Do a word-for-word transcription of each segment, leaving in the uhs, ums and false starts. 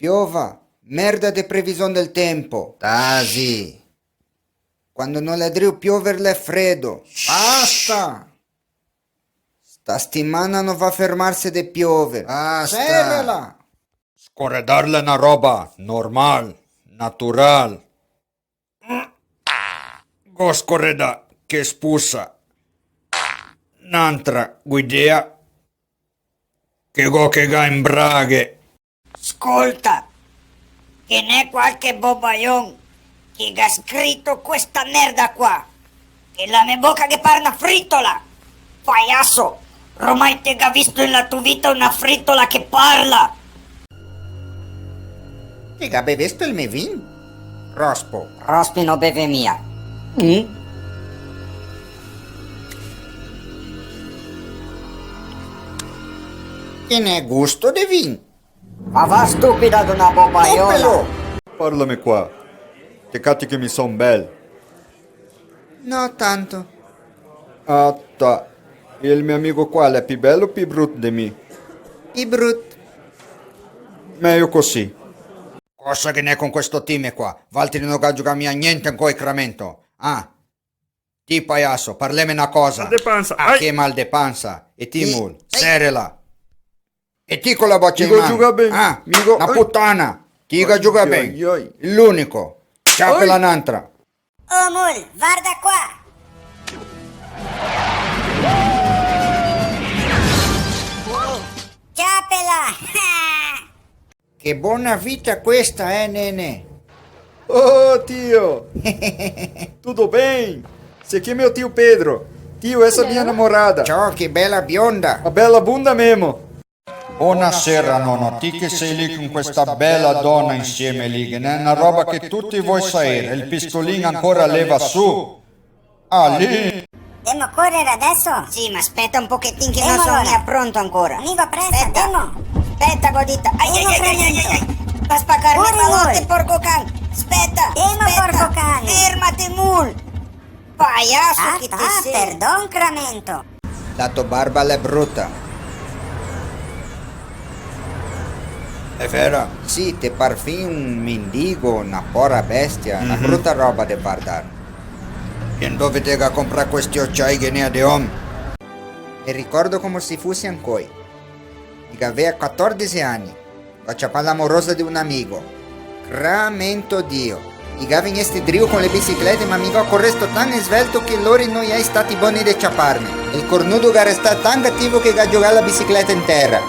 Piova, merda de previson del tempo. Tasi. Quando no l'è drio piover l'è fredo. Basta! Sta stimana no va fermarse de piover. Basta! Serela! Scoredar l'è na roba normal, natural. Go scoredà che spusa. N'antra guidea che go che ga in braghe. Scolta, che n'è qualche bobaion che ga scrito questa merda qua. E la me boca che par na fritola! Paiaso! Romai te ga visto in la to vita una fritola che parla? Te ga bevesto el me vin? Rospo. Rospi no beve mia. Mm? Che n'è gusto de vin? Ma va, stupida d'una bobaiola! Stupelo! Parlame qua. Te cati che mi son bel? No tanto. Ah, ta. E el me amigo qua l'è pi bel o pi brut de mi? Pi brut. Mejo cusì. Cosa che n'è con questo time qua? Valtri no ga giugà mia gnente ancoi, Cramento. Ah. Ti, paiaso, parleme na cosa. Mal de pansa. Ah, ai. Che mal de pansa. E ti, mul, serela. E ti co la bocia in man. Mi go giugà ben. Ah, mi go, na putana. Ti ga giugà ben. Ai, ai, ai. L'unico. Ciapela n'antra. Oh, mul, varda qua. Ciapela. Che bona vita questa, eh, nene? Oh, tio! Tudo bem? Esse aqui é meu tio Pedro. Tio, essa é minha namorada. Ciò, che bela bionda! Una bela bunda mesmo. Bonasera, nono. Ti che sei lì con questa bela donna insieme lì, che n'è una roba che tutti voi saere. Il pistolin ancora leva su. Ah, lì. Demo corer adeso? Sì, ma speta un pochetin che no so mia pronto ancora. Amigo, presta, speta. Demo. Speta, godita. Ai, ai, ai, ai, ai, ai. Va spacarme le manote, porco can. Speta, speta. Demo, porco can. Fermate, mul. Paiaso che te sei. Ah, perdon, Cramento. La to barba l'è bruta. È vera? Sì, te par fin un mendigo, na pora bestia, na bruta roba de vardar. E ndove te ga comprà questi ociai che ne ha de om? Me ricordo come se fusi ancoi. Mi gavea quatordese ani. Go ciapà la morosa de un amigo. Cramento Dio! I ga vegnesti drio con le biciclete, ma mi go coresto tan svelto che lori no i è stati boni de ciaparme. El cornudo ga restà tan cativo che ga giogà la bicicleta in tera.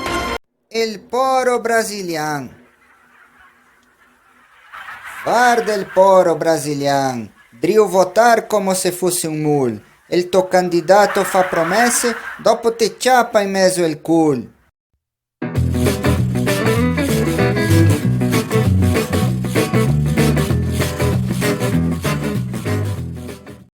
El poro brasilian. Varda el poro brasilian, drio votar como se fusi un mul. El to candidato fa promese, dopo te ciapa in mezo el cul.